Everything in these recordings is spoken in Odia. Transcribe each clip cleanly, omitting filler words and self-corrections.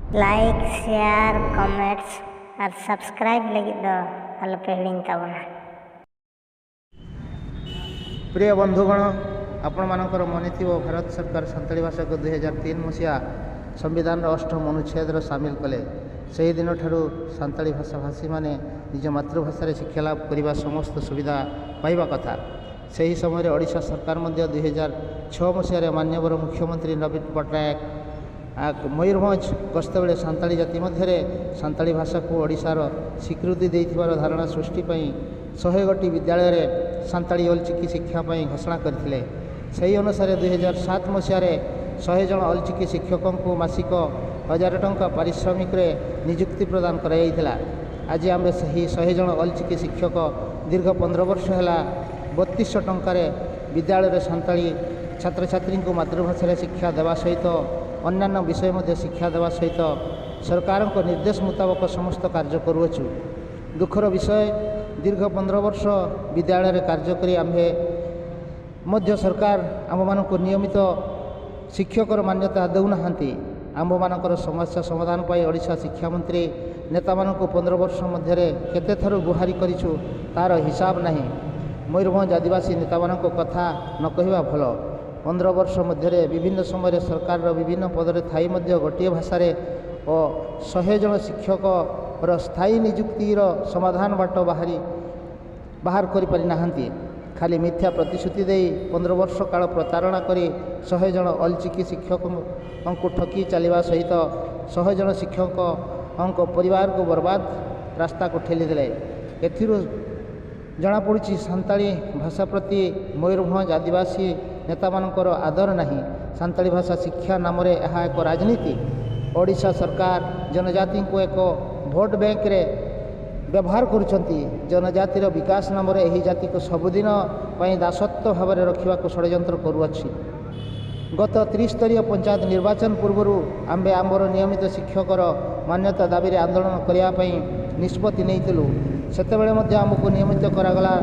ᱞᱟᱭᱤᱠ ᱥᱮᱭᱟᱨ ᱠᱚᱢᱮᱱᱴᱥ ᱟᱨ ᱥᱟᱵᱥᱠᱨᱟᱭᱤᱵ ᱞᱟᱹᱜᱤᱫ ᱫᱚ ᱟᱞᱚᱯᱮ ᱦᱤᱲᱤᱧ ᱛᱟᱵᱚᱱᱟ। ପ୍ରିୟ ବନ୍ଧୁଗଣ, ଆପଣମାନଙ୍କର ମନେ ଥିବ, ଭାରତ ସରକାର ସାନ୍ତାଳୀ ଭାଷାକୁ 2003 ମସିହା ସମ୍ବିଧାନର ଅଷ୍ଟମ ଅନୁଚ୍ଛେଦର ସାମିଲ କଲେ। ସେହି ଦିନଠାରୁ ସାନ୍ତାଳୀ ଭାଷାଭାଷୀମାନେ ନିଜ ମାତୃଭାଷାରେ ଶିକ୍ଷା ଲାଭ କରିବା ସମସ୍ତ ସୁବିଧା ପାଇବା କଥା। ସେହି ସମୟରେ ଓଡ଼ିଶା ସରକାର ମଧ୍ୟ 2006 ମସିହାରେ ମାନ୍ୟବର ମୁଖ୍ୟମନ୍ତ୍ରୀ ନବୀନ ପଟ୍ଟନାୟକ ମୟୂରଭଞ୍ଜ ଗସ୍ତ ବେଳେ ସାନ୍ତାଳୀ ଜାତି ମଧ୍ୟରେ ସାନ୍ତାଳୀ ଭାଷାକୁ ଓଡ଼ିଶାର ସ୍ୱୀକୃତି ଦେଇଥିବାର ଧାରଣା ସୃଷ୍ଟି ପାଇଁ 100 ଗୋଟି ବିଦ୍ୟାଳୟରେ ସାନ୍ତାଳୀ ଅଲଚିକି ଶିକ୍ଷା ପାଇଁ ଘୋଷଣା କରିଥିଲେ। ସେହି ଅନୁସାରେ 2007 ମସିହାରେ 100 ଜଣ ଅଲଚିକି ଶିକ୍ଷକଙ୍କୁ ମାସିକ 1000 ଟଙ୍କା ପାରିଶ୍ରମିକରେ ନିଯୁକ୍ତି ପ୍ରଦାନ କରାଯାଇଥିଲା। ଆଜି ଆମେ ସେହି 100 ଜଣ ଅଲଚିକି ଶିକ୍ଷକ ଦୀର୍ଘ 15 ବର୍ଷ ହେଲା 3200 ଟଙ୍କାରେ ବିଦ୍ୟାଳୟରେ ସାନ୍ତାଳୀ ଛାତ୍ରଛାତ୍ରୀଙ୍କୁ ମାତୃଭାଷାରେ ଶିକ୍ଷା ଦେବା ସହିତ ଅନ୍ୟାନ୍ୟ ବିଷୟ ମଧ୍ୟ ଶିକ୍ଷା ଦେବା ସହିତ ସରକାରଙ୍କ ନିର୍ଦ୍ଦେଶ ମୁତାବକ ସମସ୍ତ କାର୍ଯ୍ୟ କରୁଅଛୁ। ଦୁଃଖର ବିଷୟ, ଦୀର୍ଘ 15 ବର୍ଷ ବିଦ୍ୟାଳୟରେ କାର୍ଯ୍ୟ କରି ଆମ୍ଭେ ମଧ୍ୟ ସରକାର ଆମ୍ଭମାନଙ୍କୁ ନିୟମିତ ଶିକ୍ଷକର ମାନ୍ୟତା ଦେଉନାହାନ୍ତି। ଆମ୍ଭମାନଙ୍କର ସମସ୍ୟା ସମାଧାନ ପାଇଁ ଓଡ଼ିଶା ଶିକ୍ଷାମନ୍ତ୍ରୀ ନେତାମାନଙ୍କୁ 15 ବର୍ଷ ମଧ୍ୟରେ କେତେଥର ଗୁହାରି କରିଛୁ, ତା'ର ହିସାବ ନାହିଁ। ମୟୂରଭଞ୍ଜ ଆଦିବାସୀ ନେତାମାନଙ୍କ କଥା ନ କହିବା ଭଲ। 15 ବର୍ଷ ମଧ୍ୟରେ ବିଭିନ୍ନ ସମୟରେ ସରକାରର ବିଭିନ୍ନ ପଦରେ ଥାଇ ମଧ୍ୟ ଗୋଟିଏ ଭାଷାରେ ଓ 100 ଜଣ ଶିକ୍ଷକର ସ୍ଥାୟୀ ନିଯୁକ୍ତିର ସମାଧାନ ବାଟ ବାହାର କରିପାରିନାହାନ୍ତି। ଖାଲି ମିଥ୍ୟା ପ୍ରତିଶ୍ରୁତି ଦେଇ 15 ବର୍ଷ କାଳ ପ୍ରତାରଣା କରି 100 ଜଣ ଅଲଚିକି ଶିକ୍ଷକଙ୍କୁ ଠକି ଚାଲିବା ସହିତ 100 ଜଣ ଶିକ୍ଷକଙ୍କ ପରିବାରକୁ ବର୍ବାଦ ରାସ୍ତାକୁ ଠେଲିଦେଲେ। ଏଥିରୁ ଜଣାପଡ଼ୁଛି, ସାନ୍ତାଳୀ ଭାଷା ପ୍ରତି ମୟୂରଭଞ୍ଜ ଆଦିବାସୀ ନେତାମାନଙ୍କର ଆଦର ନାହିଁ। ସାନ୍ତାଳୀ ଭାଷା ଶିକ୍ଷା ନାମରେ ଏହା ଏକ ରାଜନୀତି। ଓଡ଼ିଶା ସରକାର ଜନଜାତିଙ୍କୁ ଏକ ଭୋଟ ବ୍ୟାଙ୍କରେ ବ୍ୟବହାର କରୁଛନ୍ତି। ଜନଜାତିର ବିକାଶ ନାମରେ ଏହି ଜାତିକୁ ସବୁଦିନ ପାଇଁ ଦାସତ୍ୱ ଭାବରେ ରଖିବାକୁ ଷଡ଼ଯନ୍ତ୍ର କରୁଅଛି। ଗତ ତ୍ରିସ୍ତରୀୟ ପଞ୍ଚାୟତ ନିର୍ବାଚନ ପୂର୍ବରୁ ଆମ୍ଭେ ଆମର ନିୟମିତ ଶିକ୍ଷକର ମାନ୍ୟତା ଦାବିରେ ଆନ୍ଦୋଳନ କରିବା ପାଇଁ ନିଷ୍ପତ୍ତି ନେଇଥିଲୁ। ସେତେବେଳେ ମଧ୍ୟ ଆମକୁ ନିୟମିତ କରାଗଲା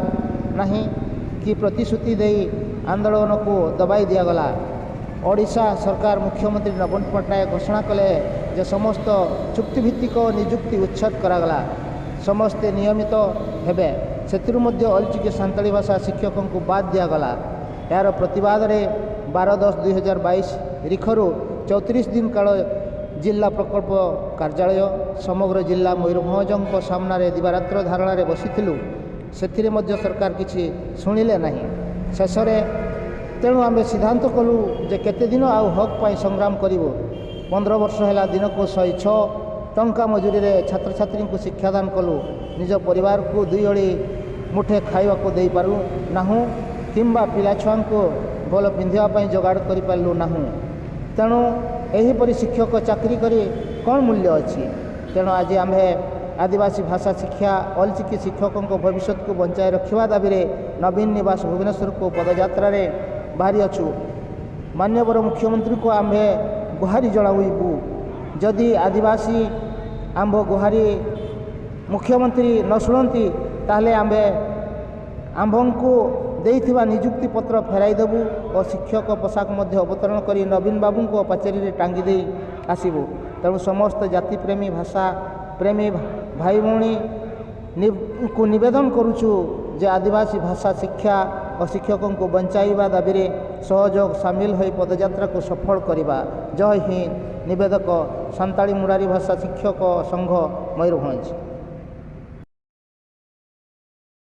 ନାହିଁ କି ପ୍ରତିଶ୍ରୁତି ଦେଇ ଆନ୍ଦୋଳନକୁ ଦବାଇ ଦିଆଗଲା। ଓଡ଼ିଶା ସରକାର ମୁଖ୍ୟମନ୍ତ୍ରୀ ନବୀନ ପଟ୍ଟନାୟକ ଘୋଷଣା କଲେ ଯେ ସମସ୍ତ ଚୁକ୍ତିଭିତ୍ତିକ ନିଯୁକ୍ତି ଉଚ୍ଛେଦ କରାଗଲା, ସମସ୍ତେ ନିୟମିତ ହେବେ। ସେଥିରୁ ମଧ୍ୟ ଅଲଚିକି ସାନ୍ତାଳୀ ଭାଷା ଶିକ୍ଷକଙ୍କୁ ବାଦ ଦିଆଗଲା। ଏହାର ପ୍ରତିବାଦରେ 12/10/2022 ରିଖରୁ 34 ଦିନ କାଳ ଜିଲ୍ଲା ପ୍ରକଳ୍ପ କାର୍ଯ୍ୟାଳୟ, ସମଗ୍ର ଜିଲ୍ଲା ମୟୂରଭଞ୍ଜଙ୍କ ସାମ୍ନାରେ ଦିବାରାତ୍ର ଧାରଣାରେ ବସିଥିଲୁ। ସେଥିରେ ମଧ୍ୟ ସରକାର କିଛି ଶୁଣିଲେ ନାହିଁ। ଶେଷରେ ତେଣୁ ଆମେ ସିଦ୍ଧାନ୍ତ କଲୁ ଯେ କେତେଦିନ ଆଉ ହକ୍ ପାଇଁ ସଂଗ୍ରାମ କରିବୁ? 15 ବର୍ଷ ହେଲା ଦିନକୁ 106 ଟଙ୍କା ମଜୁରୀରେ ଛାତ୍ରଛାତ୍ରୀଙ୍କୁ ଶିକ୍ଷାଦାନ କଲୁ। ନିଜ ପରିବାରକୁ ଦୁଇ ଓଳି ମୁଠେ ଖାଇବାକୁ ଦେଇପାରୁ ନାହୁଁ କିମ୍ବା ପିଲାଛୁଆଙ୍କୁ ଭଲ ପିନ୍ଧିବା ପାଇଁ ଯୋଗାଡ଼ କରିପାରିଲୁ ନାହୁଁ। ତେଣୁ ଏହିପରି ଶିକ୍ଷକ ଚାକିରି କରି କ'ଣ ମୂଲ୍ୟ ଅଛି? ତେଣୁ ଆଜି ଆମ୍ଭେ ଆଦିବାସୀ ଭାଷା ଶିକ୍ଷା ଅଲଚିକି ଶିକ୍ଷକଙ୍କ ଭବିଷ୍ୟତକୁ ବଞ୍ଚାଇ ରଖିବା ଦାବିରେ ନବୀନ ନିବାସ ଭୁବନେଶ୍ୱରକୁ ପଦଯାତ୍ରାରେ ବାହାରିଅଛୁ। ମାନ୍ୟବର ମୁଖ୍ୟମନ୍ତ୍ରୀଙ୍କୁ ଆମ୍ଭେ ଗୁହାରି ଜଣାଇବୁ। ଯଦି ଆଦିବାସୀ ଆମ୍ଭ ଗୁହାରି ମୁଖ୍ୟମନ୍ତ୍ରୀ ନ ଶୁଣନ୍ତି, ତାହେଲେ ଆମ୍ଭେ ଆମ୍ଭଙ୍କୁ ଦେଇଥିବା ନିଯୁକ୍ତି ପତ୍ର ଫେରାଇ ଦେବୁ ଓ ଶିକ୍ଷକ ପୋଷାକ ମଧ୍ୟ ଅବତରଣ କରି ନବୀନ ବାବୁଙ୍କ ପାଚେରୀରେ ଟାଙ୍ଗି ଦେଇ ଆସିବୁ। ତେଣୁ ସମସ୍ତ ଜାତିପ୍ରେମୀ, ଭାଷା ପ୍ରେମୀ ଭାଇ ଭଉଣୀକୁ ନିବେଦନ କରୁଛୁ ଯେ ଆଦିବାସୀ ଭାଷା ଶିକ୍ଷା ଓ ଶିକ୍ଷକଙ୍କୁ ବଞ୍ଚାଇବା ଦାବିରେ ସହଯୋଗ ସାମିଲ ହୋଇ ପଦଯାତ୍ରାକୁ ସଫଳ କରିବା। ଜୟ ହିନ୍ଦ। ନିବେଦକ, ସାନ୍ତାଳୀ ମୁଣ୍ଡାରୀ ଭାଷା ଶିକ୍ଷକ ସଂଘ, ମୟୂରଭଞ୍ଜ।